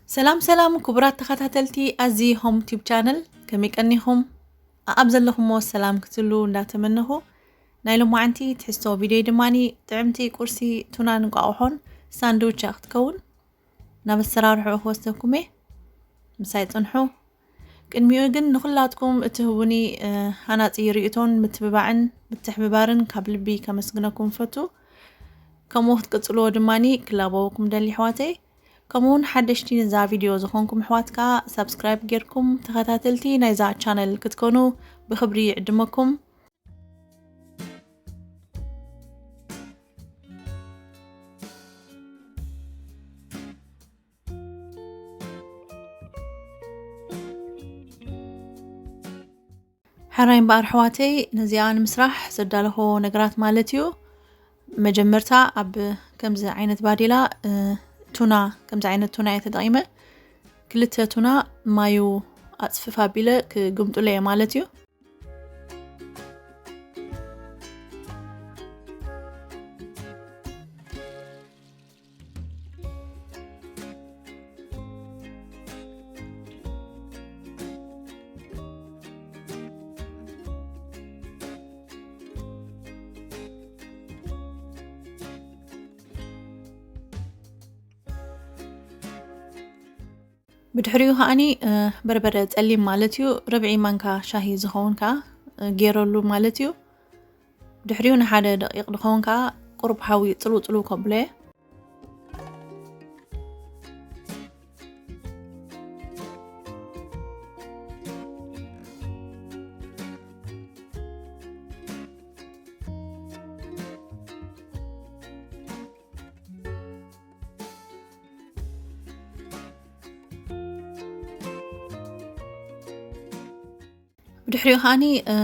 ሰላም ሰላም ክቡራት ተኸታተልቲ ኣዚ ሆም ቲዩብ ቻነል፣ ከመይ ቀኒኹም? ኣብ ዘለኹሞ ሰላም ክትሉ እንዳተመነኹ፣ ናይ ሎማዓንቲ ትሕዝቶ ቪድዮ ድማኒ ጥዕምቲ ቁርሲ ቱናን እንቋቑሖን ሳንድዊች እያ ክትከውን። ናብ ኣሰራርሕኡ ክወስደኩም እየ። ምሳይ ጽንሑ። ቅድሚኡ ግን ንኹላትኩም እትህቡኒ፣ እ፣ ሃናጺ ርእይቶን ምትብባዕን ምትሕብባርን ካብ ልቢ ከመስግነኩም ፈቱ። ከምኡ ክትቅጽልዎ ድማኒ ክላበወኩም ደሊ ኣሕዋተይ። ከምኡውን ሓደሽቲ ነዛ ቪድዮ ዝኾንኩም ኣሕዋት ከኣ ሳብስክራይብ ጌርኩም ተኸታተልቲ ናይዛ ቻነል ክትኮኑ ብኽብሪ ይዕድመኩም። ሕራይ እምበኣር ኣሕዋተይ፣ ነዚኣ ንምስራሕ ዘዳለኹዎ ነገራት ማለት እዩ። መጀመርታ ኣብ ከምዚ ዓይነት ባዴላ፣ እ፣ ቱና፣ ከምዚ ዓይነት ቱና እየ ተጠቒመ። ክልተ ቱና ማዩ ኣጽፍፍ ኣቢለ ክግምጥሎ እየ ማለት እዩ። ብድሕሪኡ ከኣኒ፣ እ፣ በርበረ ጸሊም ማለት እዩ፣ ርብዒ ማንካ ሻሂ ዝኸውን ከኣ፣ እ፣ ገይረሉ ማለት እዩ። ድሕሪኡ ንሓደ ደቂቕ ዝኸውን ከኣ ቁሩብ ሓዊ ጽልው ጽልው ከብሎ እየ። ብድሕሪኡ ከኣኒ፣ እ፣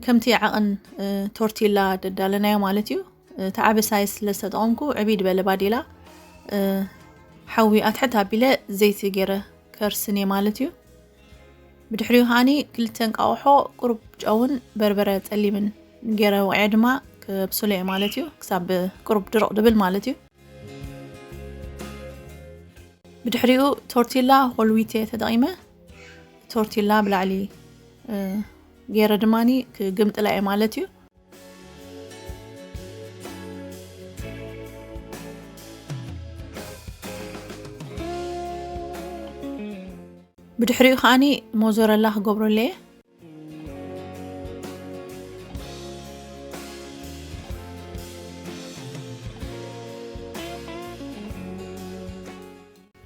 ከምቲ ዓቐን፣ እ፣ ቶርቲላ ደዳለናዮ ማለት እዩ። እ፣ እቲ ዓቢ ሳይዝ ስለ ዝተጠቐምኩ ዕብይ ዝበለ ባዴላ፣ እ፣ ሓዊ ኣትሕት ኣቢለ ዘይቲ ገይረ ከርስን እየ ማለት እዩ። ብድሕሪኡ ከኣኒ ክልተ እንቃቑሖ ቁሩብ ጨውን በርበረ ጸሊምን ገይረ ወቕዐ ድማ ከብስሎ እየ ማለት እዩ። ክሳብ ቁሩብ ድርቕ ድብል ማለት እዩ። ብድሕሪኡ ቶርቲላ ሆልዊት እየ ተጠቒመ። ቶርቲላ ብላዕሊ፣ እ፣ ገይረ ድማኒ ክግምጥላ እየ ማለት እዩ። ብድሕሪኡ ከኣኒ ሞዞረላ ክገብረሉ እየ።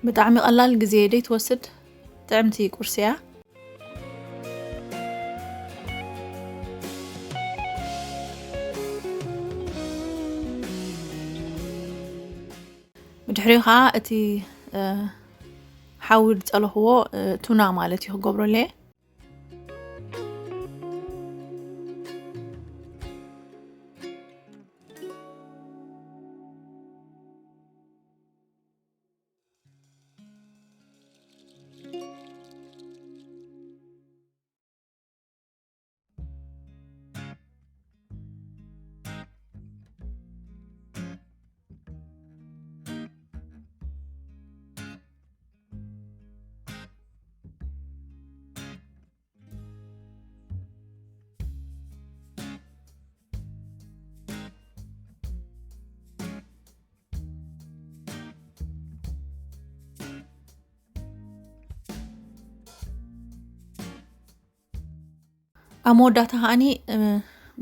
ብጣዕሚ ቀላል ግዜ ደይትወስድ ጥዕምቲ ቁርሲ እያ። ብድሕሪኡ ኸዓ እቲ፣ እ፣ ሓዊ ዝጸለኽዎ፣ እ፣ ቱና ማለት እዩ ክገብረሉ እየ። ኣብ መወዳእታ ከዓኒ፣ እ፣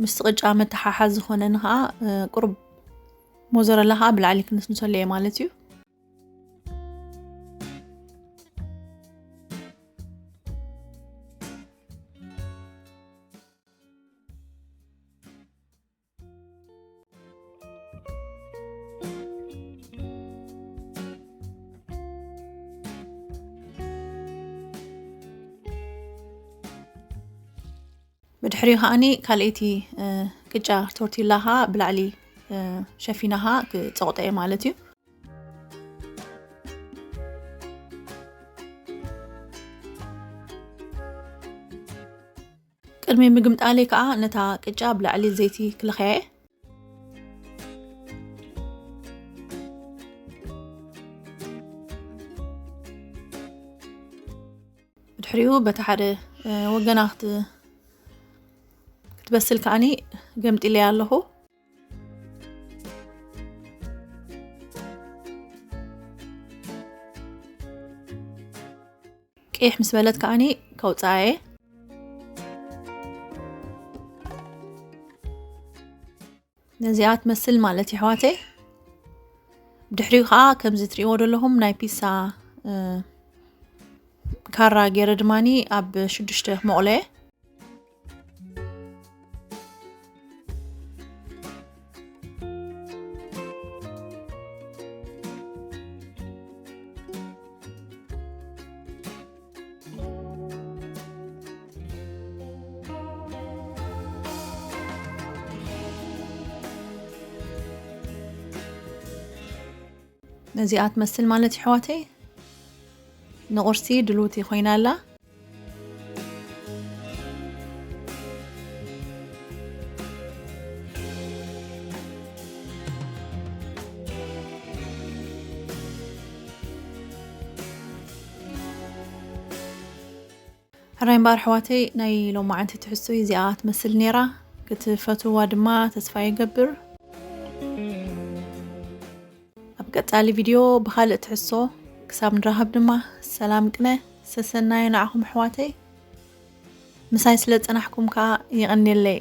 ምስቲ ቅጫ መተሓሓዝ ዝኾነኒ ከኣ፣ እ፣ ቁሩብ ሞዘረላ ከኣ ብላዕሊ ክንስንሰሉ እየ ማለት እዩ። ብድሕሪኡ ከዓኒ ካልኣይቲ፣ እ፣ ቅጫ ቶርቲላ ከኣ ብላዕሊ፣ እ፣ ሸፊና ከኣ ክጸቕጦ እየ ማለት እዩ። ቅድሚ ምግምጣለይ ከኣ ነታ ቅጫ ብላዕሊ ዘይቲ ክለኽያ እየ። ሪኡ በቲ ሓደ ወገና ክትበስል ከዓኒ ገምጢለያ ኣለኹ። ቅይሕ ምስ በለት ከዓኒ ከውፅኣየ። ነዚኣ ትመስል ማለት የሕዋተይ። ድሕሪኡ ከዓ ከምዚ ትሪእዎ ዘለኹም ናይ ፒሳ ካራ ገይረ ድማኒ ኣብ ሽዱሽተ መቑለየ። ነዚኣ ትመስል ማለት የሕዋተይ ንቁርሲ ድልውቲ ኮይና ኣላ። ሕራይ እምበኣር ኣሕዋተይ ናይ ሎማዓንቲ ትሕዝቶይ እዚኣ ትመስል ነይራ። ክትፈትዋ ድማ ተስፋ ይገብር። ኣብ ቀጻሊ ቪድዮ ብኻልእ ትሕዝቶ ክሳብ ንራኸብ ድማ ሰላም ቅነ ሰሰናዩ ንዓኹም ኣሕዋተይ። ምሳይ ስለ ጸናሕኩም ከኣ የቐንየለይ።